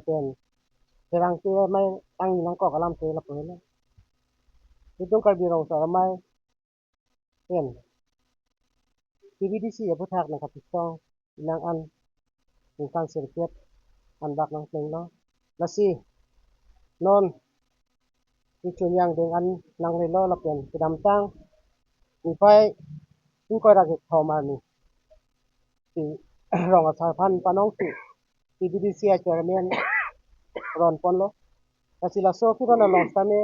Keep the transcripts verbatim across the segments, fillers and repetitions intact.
pen pherangke amei tangni nangkok alam ke lapu helo. Itum Karbi Rong Asar Amei pen P B D C aputhak nangkapusong nang an ningkan sirkep anbak nangplenglo. Lasi non ichun yang deng an nangrelo lapen kedamtang niphai ingkoi ra kethom arni si Rong Asar aphan panong si P B D C a chairman ron ponlo. Lasi laso kiron along sitame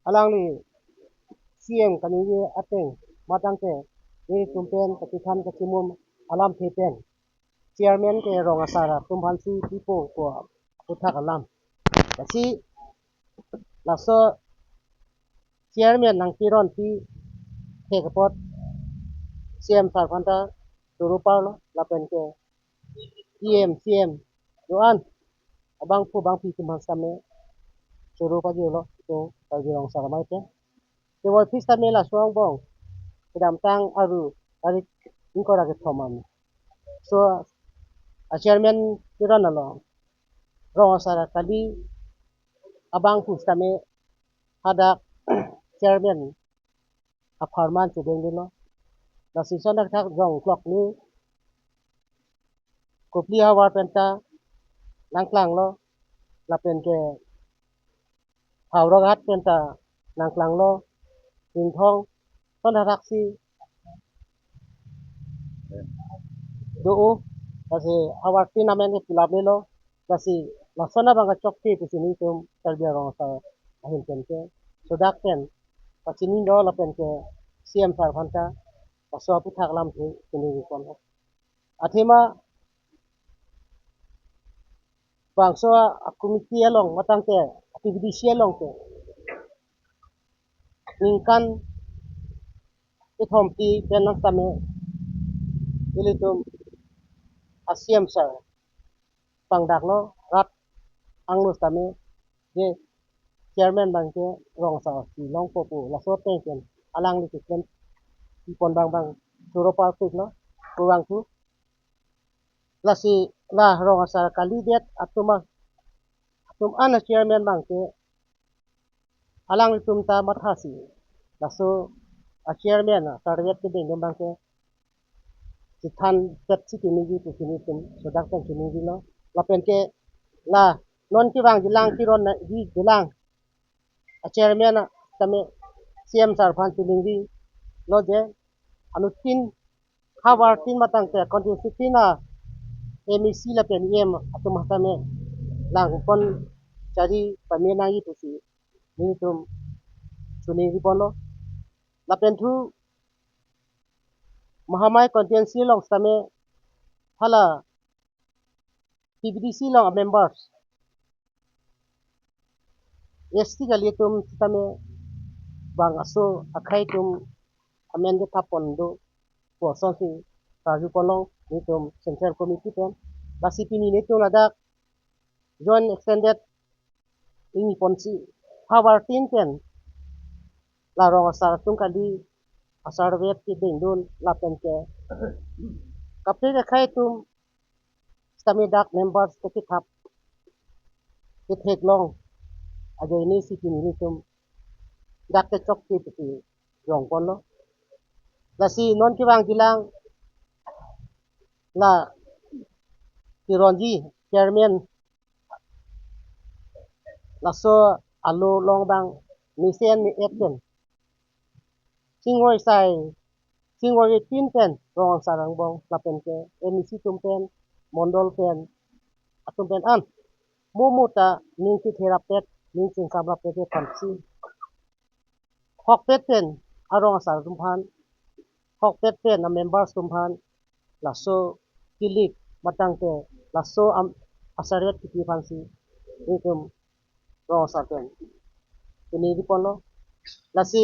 alangli C M kaningje ateng matangte nelitum pen kachethan kachemum alamthe pen chairman ke Rong Asar atum aphansi pipo pu aputhak alam. Lasi laso chairman nangpiron pi thek apot C M sir aphanta choro parlo lapen ke E M, C M do-an abangphu bangphi atum aphan sitame choro pajirlo itum Karbi Rong Asar Amei pen. Kevoi phis tame laso angbong kedamtang Aru tarik ingkoi ra kethom arni so a chairman kiron along Rong Asar akali abangphu sitame hadak chairman apharman chedengdelo. Lasi lason thakthak jong klok ni kopli havar penta nangklanglo lapen ke Howraghat penta nangklanglo. Ringthong lason thakthak si do-o, lasi havar tin amen ke pilap lelo. Lasi lason abang kachokche pusi nelitum Karbi Rong Asar ahin pen ke sodak pen pachinilo lapen ke C M sir aphanta laso aputhak alamthe chinilo ponlo. Athema bangso a committee along matangte P B D C along ke ningkan kethompi pen nang sitame ilitum a C M sir pangdaklo, rat angno sitame je chairman abang ke Rong Asar si longpo pu laso ateng pen alangli keklem pipon abang abang choro parpiklo, kurang tu. Lasi la Rong Asar kalidet atum a, atum an a chairman abang ke alanglitum ta mathasi laso a chairman a sarvet kedengdun abang ke chethan petsi chiniji pusi nelitum sodak pen chinijilo. Lapen ke la non kevangjilang kiron nangjilang a chairman a tame C M sir aphan chiningri lo je anuttin havar tin matangte constituency tin a M A C lapen E M atum sitame langpon chari pame nangji pusi nelitum chiningri ponlo. Lapen thu Mahamai constituency along sitame hala P B D C along a members S T kali atum sitame bang aso akhei atum amen kethap pon do pu asonsi karju ponlong nelitum Central Committee pen. Lasi pini nelitum ladak joint extended ingni ponsi havar tin pen la Rong Asar atum kali a sarvet kedengdun lapen ke kaprek akhei atum sitame dak members kethap ketheklong ajoine si pini nelitum dak kechokche pusi jong ponlo. Lasi non kevangjilang la Kironji chairman laso alo along abang mesen me-et pen chingvoi sai, chingvoi tin pen Rong Asar angbong lapen ke M A C atum pen, mondol pen, atum pen an momo ta ning chetherap pet, ning chingsamrap pet aphansi hokpet pen a Rong Asar atum aphan, hokpet pen a members atum aphan laso kilik matangte laso am-, a sarvet kipi aphansi nelitum Rong Asar pen chiningri ponlo. Lasi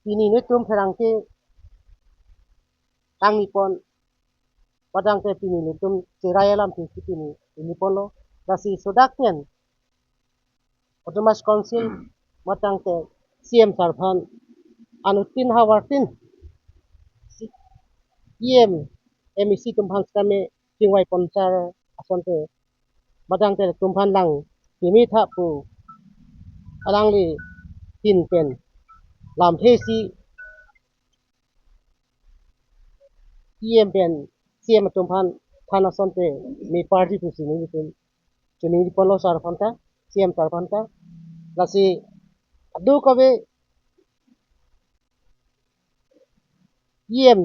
pini nelitum pherangke tangni pon matangte pini nelitum cherai alamthe si pini ingni ponlo. Lasi sodak pen Autonomous Council matangte C M sir aphan anuttin havar tin E M, M A C atum aphan sitame chingvai pon sar asonte, matangte latum aphan lang kimi tha pu alangli tin pen lamthe si E M pen C E M atum aphan than asonte me party pusi nelitum chiningri ponlo sar aphan ta, C E M sar aphan ta. Lasi kadokave E M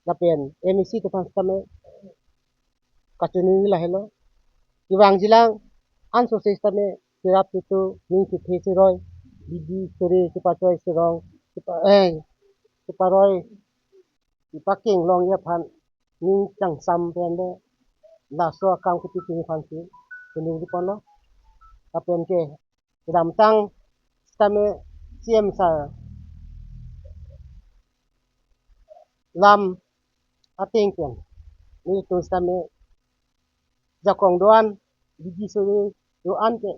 lapen M A C atum aphan tame kachiningri lahelo. Kevangjilang ansose tame cherap chitu, ning kethe cheroi, bidi suri, kepachoi serong, kepa eh keparoi, kepakeng longji aphan ning changsam pen le laso akam kiti pini aphansi chiningri ponlo. Lapen ke kedamtang tame C E M sar lam ateng pen nelitum tame jakong do-an, bidi suri do-an ke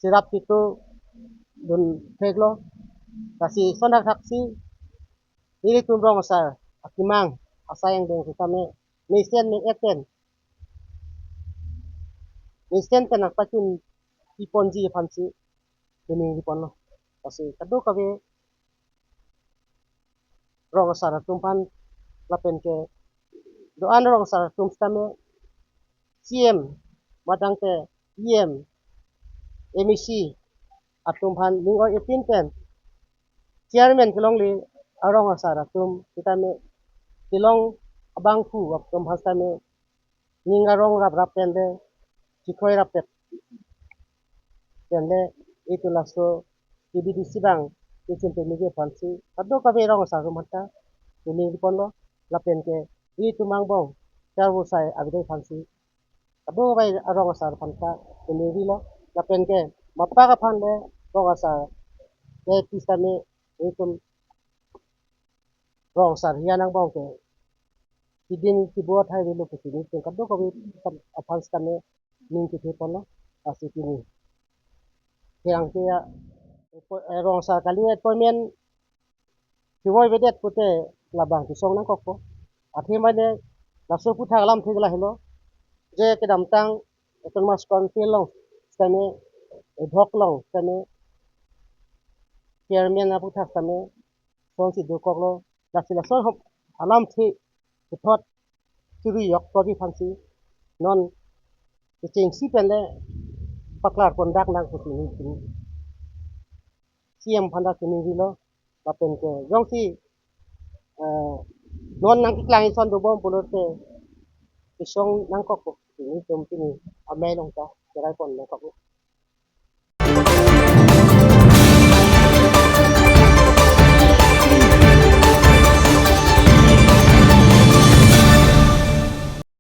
cherap chitu dun theklo. Lasi lason thakthaksi nelitum rong asar akemang asai angdeng sitame mesen me eten, mesen pen nangpachun-i ponji aphansi chiningri ponlo. Lasi kadokave rong asar atum aphan lapen ke do-an rong asar atum sitame C E M, matangte E M, M A C atum aphan ning oi-etin pen chairman kelongle arong asar atum sitame kelong abangphu atum aphan sitame ning arong raprap pen le, chikroi rapet pen le, itum laso K B D C abang ichun pemiji aphansi kadokave rong asar atum aphan ta chiningri ponlo. Lapen ke itum angbong charvo sai avedai aphansi kadokave arong asar aphan ta chiningrilo. Lapen ke mapak aphan le rong asar ke pi sitame itum rong asar hian angbong ke keding kebot hai velo pusi nelitum kadokave aphan sitame ning kethe ponlo. Lasi pini hirang ke ya, eh, rong asar kali appointment kevoi avedet pute labang kesong nangkokpo. Athema ne laso aphuthak alamthe lahelo, je kedamtang Autonomous Council along sitame, eh, ad hoc along sitame chairman aphuthak sitame sonsi dokoklo. Lasi lason hop alamthe puthot chiri yok tori aphansi non kechengsi pen le paklar pondak nang pusi nelitum C E M aphan ta chiningrilo. Lapen ke jongsi, eh, non nangkeklang ison dobom pulote kesong nangkokpo pusi nelitum pini amei along ta cherai pon nangkokpo.